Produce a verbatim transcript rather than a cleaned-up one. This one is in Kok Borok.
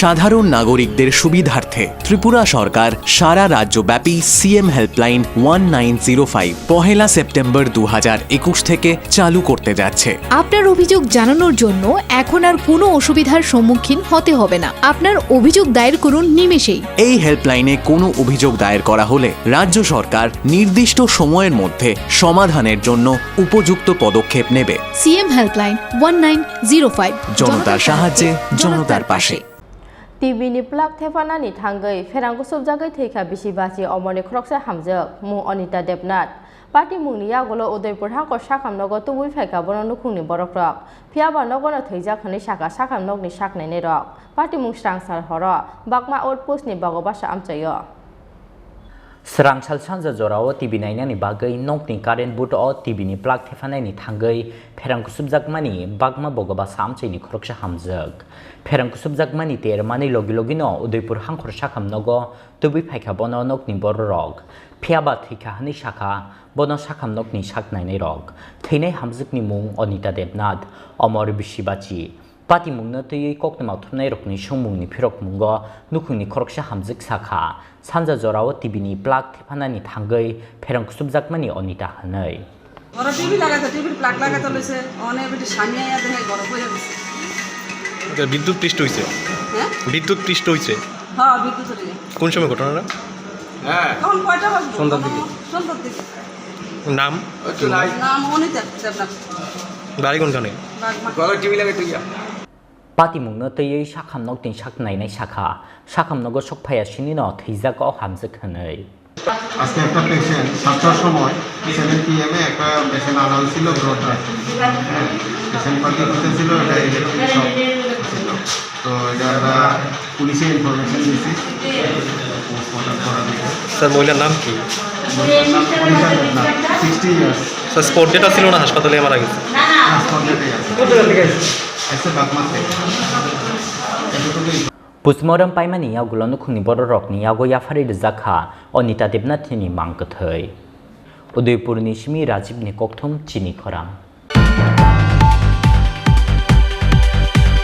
সাধারণ নাগরিকদের সুবিধার্থে ত্রিপুরা সরকার সারা রাজ্যব্যাপী CM helpline one nine zero five পহেলা সেপ্টেম্বর দু হাজার একুশ থেকে চালু করতে যাচ্ছে। আপনার অভিযোগ জানানোর জন্য এখন আর কোনো অসুবিধার সম্মুখীন হতে হবে না। আপনার অভিযোগ দায়ের করুন নিমেষেই। এই হেল্পলাইনে কোনো অভিযোগ দায়ের করা হলে রাজ্য সরকার নির্দিষ্ট সময়ের মধ্যে সমাধানের জন্য উপযুক্ত পদক্ষেপ নেবে। CM helpline one nine zero five. জনতার সাহায্যে, জনতার পাশে। T V ni plak thephanani thangwi pherang kusubjagwi thwikha bisi bachi omorni khoroksa hamjwk, mung Anita Debnath. Patimungni yagulo Udaipur hangkor sakham nogo tubui phaikha bono nukhungni borokrok. Phiyaba nogono thwijak hwnwi sakha sakham nokni saknainairok. Patimung swrangsal horo Bagma outpost ni Bogobasa amchaio. Swrangsal sanja jorao T V nainani bagwi nokni current board o T V ni plak thephanani thangwi pherang kusubjakmani Bagma Bogobasa amchaini khoroksa hamjwk. Pherang kusubjakmani termani logi logino Udaipur hangkor sakham nogo tubui phaikha bono nokni bororok. Phiyaba thwikha hwnwi sakha bono sakham nokni saknainairok. Thwinai hamjwkni mung Anita Debnath, omor bisi bachi. Patimungno twiwi koktwma thumnairokni songmungni phirokmungo nukhungni khoroksa hamjwk sakha, sanja jorao T V ni plak thephanani thangwi pherang kusubjakmani Anita hwnwi. ঘরে টিভি লাগাইতো, টিভির প্লাগ লাগাইতো লইছে, অনে বেটি স্বামী আইয়া দেখে ঘরে বইয়া গেছে। এটা বিদ্যুৎ পৃষ্ঠ হইছে। হ্যাঁ? বিদ্যুৎ পৃষ্ঠ হইছে। হ্যাঁ, বিদ্যুৎ চলে গেছে। কোন সময় ঘটনাটা? তখন কয়টা বাজে? সন্ধ্যার দিকে। সন্ধ্যার দিকে। নাম? নাম অনিতা দেবনাথ। বাড়ি কোনখানে? Bagma. Patimungno twiwi sakham nokni saknainai sakha, sakham nogo sokphaiya sinino thwijak o hamjwk hwnwi. আজকে একটা পেশেন্ট সাতটার সময় সেভেন পিএম এ একটা পেশেন্ট আনা হয়েছিল ব্লড ড্রাইভ। পেশেন্ট পার্টি কোথায় ছিল? এটা ইলেকট্রিক শক ছিল। তো এটা আমরা পুলিশে ইনফরমেশন দিয়েছি, পোস্টমর্টম করার জন্য। স্যার, মহিলার নাম কি? মহিলার নাম Anita Debnath, sixty years. Sir, spot dead ছিল না হাসপাতালে মারা গেছে? হ্যাঁ, স্পট ডেডেই আছে। এসে বাগমাতে। এতটুকুই। Postmortem paimani yagulo nukhungni bororokni yago yapharwi rwjakha Anita Debnathni mang kwthwi. Udaipurni simi Rajibni kokthum chini khorang.